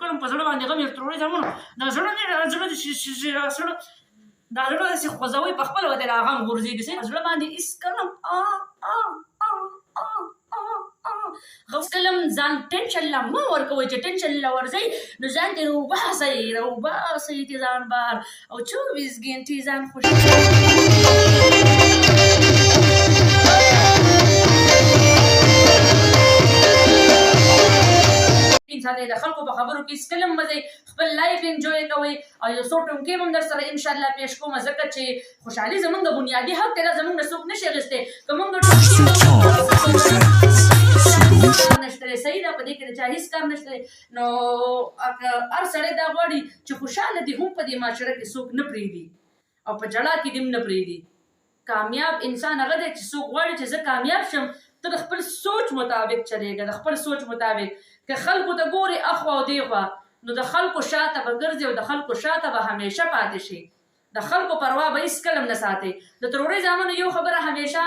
کله په زړه باندې غم یې ترورې زامنو دا زړه نه زړه زړه دا زړه داسې خوځوي په خپله به ترې غم غورځېږي. زړه باندې هېڅ کله کله ځان ټینشن له مه ورکوئ، چې ټینشن له ورځئ نو ځان ترې راوباسئ، راوباسئ ترې ځان بهر او 24 ګنټې ځان خوش ساتئ. د خلکو په خبرو کې هېڅکله مه ځئ، خپل life enjoy کوئ او یو څو ټونکې به هم در سره انشاءالله پېښ کوم، ځکه چې خوشحالي زمونږ بنیادي حق دی، دا زمونږ نه څوک نه شي اخیستی. که مونږ نشته دی، صحیح ده، په دې کې د چا هېڅ کار نشته دی. نو هر سړی دا غواړي چې خوشحاله دي هم په دې معاشره کې څوک نه پرېږدي او په ژړا کې دې هم نه پرېږدي. کامیاب انسان هغه دی چې څوک غواړي چې زه کامیاب شم، ته د خپل سوچ مطابق چلېږه، د خپل سوچ مطابق. که خلکو ته ګورې اخوا او دېخوا نو د خلکو شاته به ګرځې او د خلکو شاته به همیشه پاتې شي، د خلکو پروا به هېڅکله هم نه ساتئ. د ترورې زامنو یو خبره همیشه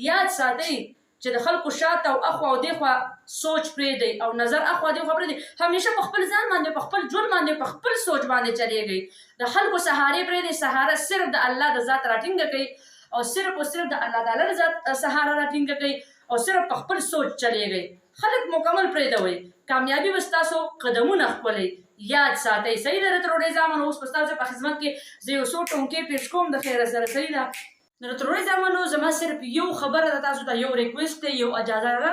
یاد ساتئ چې د خلکو شاته او اخوا او دېخوا سوچ پرېږدئ او نظر اخوا دېخوا پرېږدئ، همیشه په خپل ځان باندې، په خپل ژوند باندې، په خپل سوچ باندې چلېږئ. د خلکو سهارې پرېږدئ، سهاره صرف د الله د ذات راټینګه کړئ او صرف او صرف د الله تعالی د ذات سهاره راټینګه کړئ او صرف په خپل سوچ چلېږئ. خلک مکمل پرېږدوئ، کامیابي به ستاسو قدمونه ښکلئ، یاد ساتئ. صحیح ده د ترورې زامنو، اوس به ستاسو په خدمت کې زه یو څو ټونکې پېښ کوم د خیره سره. صحیح ده نو د ترورې زامنو، زما صرف یو خبره ده تاسو ته، یو request دی، یو اجازه ده،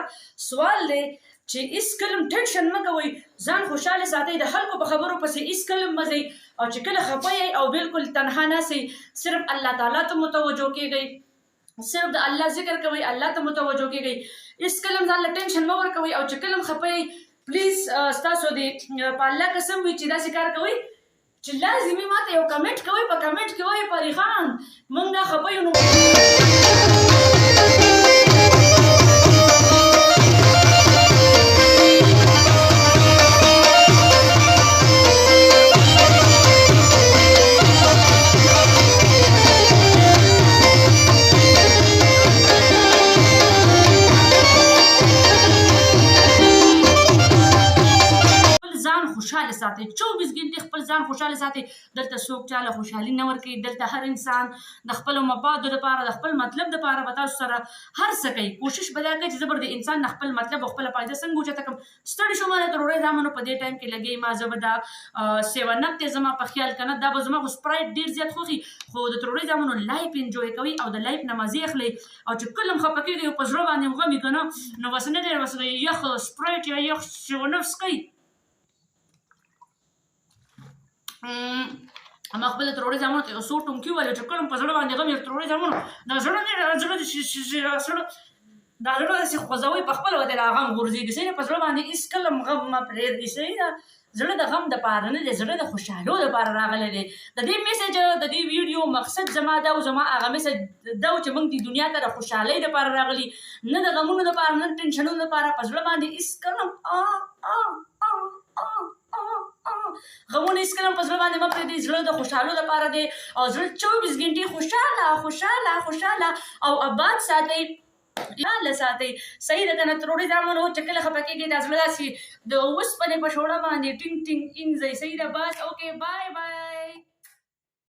سوال دی چې هېڅکله هم ټینشن مه کوئ، ځان خوشحاله ساتئ، د خلکو په خبرو پسې هېڅکله مه ځئ او چې کله خفه یئ او بالکل تنها ناست یئ صرف الله تعالی ته متوجه کېږئ، صرف د الله ذکر کوئ، الله ته متوجه کېږئ، هېڅکله هم ځان له ټینشن مه ورکوئ. او چې کله هم خفه یئ please ستاسو دې په الله قسم وي چې داسې کار کوئ چې لازمي ماته یو کمنټ کوئ، په کمنټ کې وایئ پري خان مونږ دا خفه یو نو ځان خوشحاله ساتئ، 24 ګنټې خپل ځان خوشحاله ساتئ. دلته څوک چاله خوشحالي نه ورکوي، دلته هر انسان د خپلو مفادو دپاره، د خپل مطلب دپاره به تاسو سره هر څه کوي. کوشش به دا کوي چې زه به د انسان نه خپل مطلب او خپله فایده څنګه اوچته کړم. ستړي شوم د ترورې زامنو په دې ټایم کې لګې ما، زه به دا سیون اپ دی زما په خیال که نه، دا به زما خو سپرایټ ډېر زیات خوښي، خو د ترورې زامنو life enjoy کوئ او د life نه مزې اخلئ. او چې کله هم خفه کېږئ او په زړه باندې هم غم وي که نه نو بس نه دی، بس یخ سپرایټ یا یخ سیون اپ څښئ. ما خپل ترورې زامنو ته یو څو ټونکي وویل چې کله هم په زړه باندې غم یې ترورې زامنو دا زړه نه زړه زړه دا زړه داسې خوځوي په خپله به ترې غم غورځېږي. صحیح ده، په زړه باندې هېڅکله هم غم مه پرېږدئ. صحیح ده، زړه د غم دپاره نه دی، زړه د خوشحالو دپاره راغلی دی. د دې message، د دې ویډیو مقصد زما دا و، زما هغه message دا و چې موږ دې دنیا ته د خوشحالۍ دپاره راغلي، نه د غمونو دپاره، نه د ټینشنونو دپاره. په زړه باندې هېڅکله هم غمونه هېڅکله هم په زړه باندې مه پرېږدئ، زړه د خوشحالو دپاره دی او زړه 24 ګنټې خوشحاله خوشحاله خوشحاله او اباد ساتئ، خوشحاله ساتئ. صحیح ده که نه ترورې زامنو؟ چې کله خفه کېږئ دا زړه داسې د اوسپنې په شوړه باندې ټینګ ټینګ اینځئ. صحیح ده، بس okay، bye bye.